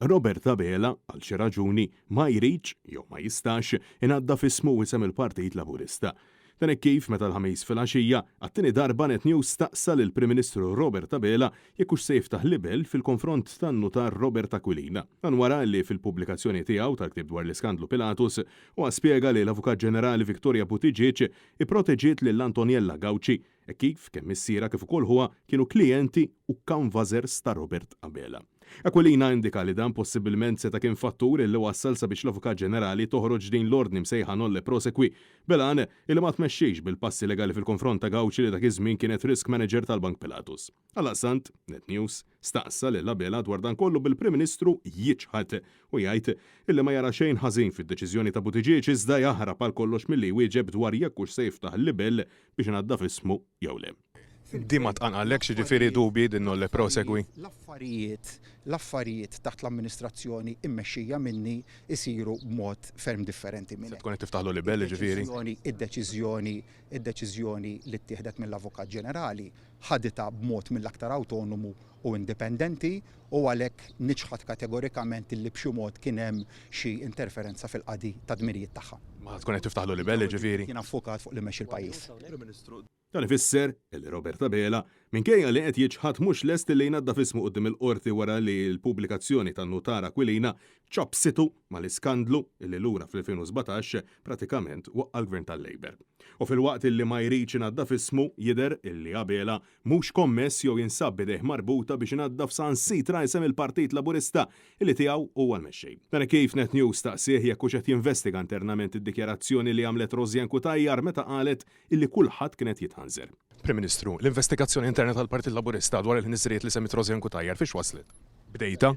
Robert Abela, għal xi raġuni, ma jridx, jew ma jistax, inaddaf ismu u isem il-Partit Laburista. Dan hekk kif meta l-Ħamis filgħaxija, għat-tieni darba Net News staqsa lill-Prim Ministru Robert Abela jekk hux se jiftaħ libell fil-konfront tan-Nutar Robert Aquilina. Dan wara li fil-pubblikazzjoni tiegħu tal-ktieb dwar l-iskandlu Pilatus, huwa spjega li l-Avukat Ġenerali Victoria Buttigieg ipproteġiet lil Antoniella Gauci hekk kif kemm missierha kif ukoll ħuha kienu klijenti u canvassers ta' Robert Abela. Aquilina indika li dan possibbilment seta' kien fattur illi wassal sabiex l-Avukat Ġenerali toħroġ din l-ordni msejħa nolle prosequi bil-għan illi ma tmexxix bil-passi legali fil-konfront ta' Gauci li dak iż-żmien kienet risk manager tal-Bank Pilatus. Għaldaqstant, Net News staqsa lil Abela dwar dan kollu bil-Prim Ministru jiċħad u jgħid illi ma jara xejn ħażin fid-deċiżjoni ta' Buttigieg iżda jaħrab għal kollox milli jwieġeb dwar jekk hux se jiftaħ libell biex inaddaf ismu jew le. Din ma tqanqallekx jiġifieri dubji din nolle prosegwi? L-affarijiet, l-affarijiet taħt l-amministrazzjoni mmexxija minni jsiru b'mod ferm differenti minn hekk. Se tkun qed tiftaħlu libell jiġifieri? Id-deċiżjoni, id-deċiżjoni li ttieħdet mill-Avukat Ġenerali ħaditha b'mod mill-aktar awtonomu u indipendenti u għalhekk niċħad kategorikament illi b'xi mod kien hemm xi interferenza fil-qadi tad-dmirijiet tagħha. Ma tkun qed tiftaħlu libell jiġifieri? Jiena ffukat fuq li mmexxi l-pajjiż. Dan ifisser illi Robert Abela, minkejja li qed jiċħad mhux lest illi jnaddaf ismu quddiem il-Qorti wara li l-pubblikazzjoni tan-Nutar Aquilina ċappsitu mal-iskandlu illi lura fl-2017 pratikament waqqa' l-Gvern tal-Labour. U filwaqt illi ma jridx inaddaf ismu, jidher illi Abela mhux kommess jew jinsab b'idejh marbuta biex inaddaf saħansitra isem il-Partit Laburista illi tiegħu huwa l-mexxej. Dan hekk kif Net News staqsieh jekk hux qed jinvestiga internament id-dikjarazzjoni li għamlet Rosianne Cutajar meta qalet illi kulħadd kien qed jitħanżer. Prim Ministru, l-investigazzjoni interna tal-Partit Laburista dwar il-ħniżriet li semmiet Rosianne Cutajar fiex waslet? Bdejtha?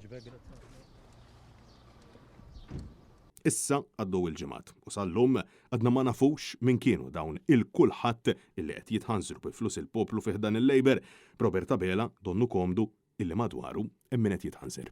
Issa għaddew il-ġimgħat u sal-lum għadna ma nafux min kienu dawn il-kulħadd illi qed jitħanżru bi flus il-poplu fi ħdan il-Labour, b'Robert Abela donnu komdu illi madwaru hemm min qed jitħanżer.